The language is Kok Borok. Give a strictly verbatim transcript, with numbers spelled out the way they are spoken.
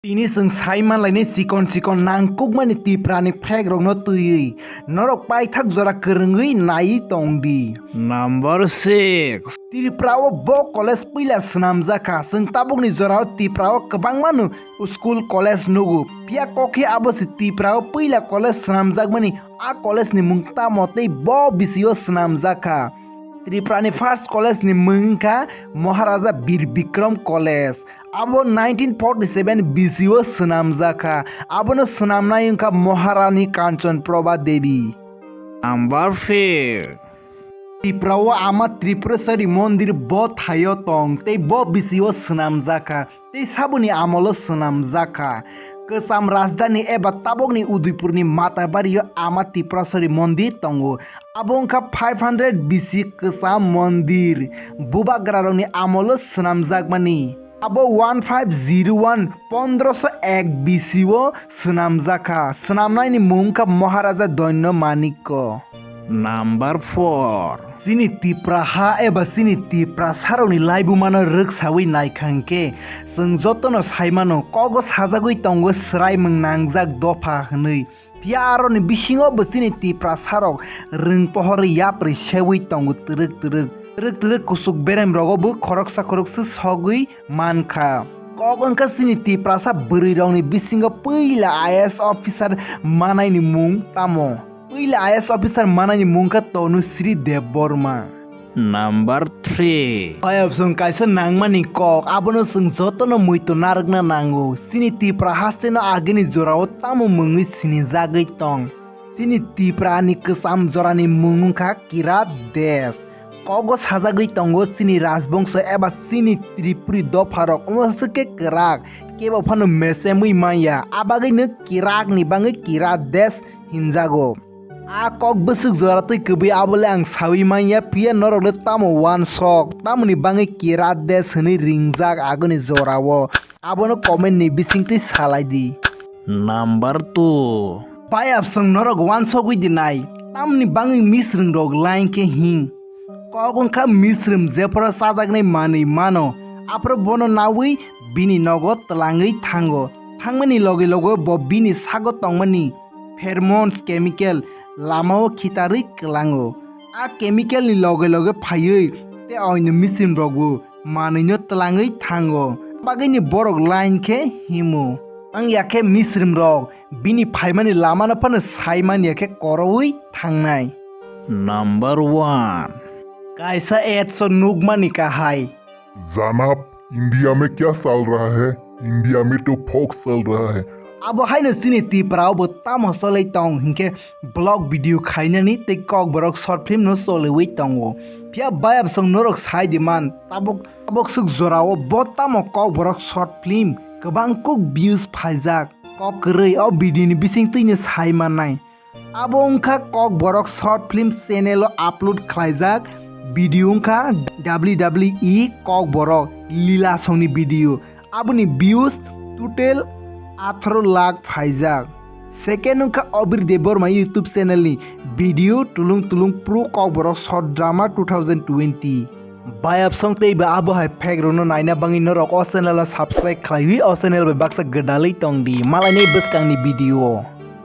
Tini chwng sai manlainai chikon chikon nangkukmani Tiprani flag rokno twiwi norok paithak jora kwrwngwi naiwi tongdi. Number six. Tripura o bo college puila swnamjak kha. Chwng tabukni jorao Tripura o kwbangma no school college nugo. Phiya kokhe abo se Tripura o puila college swnamjakmani, a college ni mung tamo tei bo bisio swnamjak kha. Tripura ni first college ni mung wngkha Maharaja Bir Bikram College. Abo nineteen forty seven B C o swnamjak kha. Abono swnamnai wngkha Maharani Kanchan Prabha Devi. Number five. Tripura o Ama Tripureshwari Mondir bo thaio tong tei bo B C o swnamjak kha tei saboni amolo swnamjak kha. Kwcham rajdhani eba tabokni Udaipurni Matabario Ama Tripureshwari Mondir tongo. Abo wngkha five hundred B C kwcham mondir, bubagrarokni amolo swnamjakmani. Abo one five zero one, pondroso ek B C o swnamjak kha. Swnamnaini mung wngkha Maharaja Doino Manikko. Number four. Chini Tipra ha eba chini Tipra sarokni laibumano rwksawi naikha hwnkhe, chwng jotono saimano kogo sajagwi tongo swraimung nangjak dopha hwnwi. Phiya aroni bisingo bo chini Tiprasarok rwng pohor yaprwi sewi tongo twrwk twrwk. Twrwk twrwk kuchuk berem rogo bo khoroksa khoroksa sogwi mankha. Kok wngkha chini Tiprasa bwrwi rokni bisingo puila I A S officer manaini mung tamo? Puila I A S officer manaini mung kha Tanusri Debbarma. Number three. Bayapsong kaisa nangmani kok, abono chwng jotono muitu narwkna nango. Chini Tipra hasteno agini jorao tamo mungwi sinijagwi tong? Chini Tiprani kwcham jorani mung wngkha Kirat Desh. Kogo sajagwi tongo chini rajbongso eba chini Tripuri dopharok, omo se khe kwrak, kebo phano mechemwi manya, abagwino Kirakni bangwi Kirat Desh hinjago. A kok bwswk jora twi kwbwi abole ang sawi manya, phiya norokle tamo wansok, tamoni bangwi Kirat Desh hwnwi ringjak agoni jorao? Abono comment ni bisingtwi salai di. Number two. Bayapsong norok wansogwi di nai, tamoni bangwi misrwng rok line khe hing? Kok wngkha misrwm jephoro chajaknai manwi mano, aphuru bono naui bini nogo twlangwi thango. Thangmani loge loge bo bini sago tongmani pheromones chemical lamao khitarwi kwlango. A chemical ni loge loge phaiwi tei oino misrwm rokbo manwino twlangwi thango. Bagwini borok line khe himo. Wngya khe misrwm rok bini phaimani lamano phano sai manya khe koroui thangnai. Number one. Kaisa ads o nukmani kahai. जनाब, इंडिया में क्या चल रहा है? इंडिया में तो फॉक्स चल रहा है। Abo haino chini Tripura o bo tamo cholwi tong hinkhe vlog video khainani tei kokborok short film no choliwi tongo. Phiya bayapsong norok sai di man, tabok tabok swk jorao bo tamo kokborok short film kwbang kuk views phaijak. Kok kwrwi o video ni bising twino sai mannai. Abo wngkha Kokborok short film channel o upload khlaijak video wngkha W W E Kokborok Lila songni video. Aboni views total atharo lakh phaijak. Second wngkha Abir Debbarma YouTube channel ni video Tulung Tulung Pro Kokborok short drama two thousand twenty. Bayapsong tei ba abo hai fact rokno naina bangwi norok o channel o subscribe khlaiwi o channel bai baksa gwdalwi tongdi. Malainai bwskangni video o.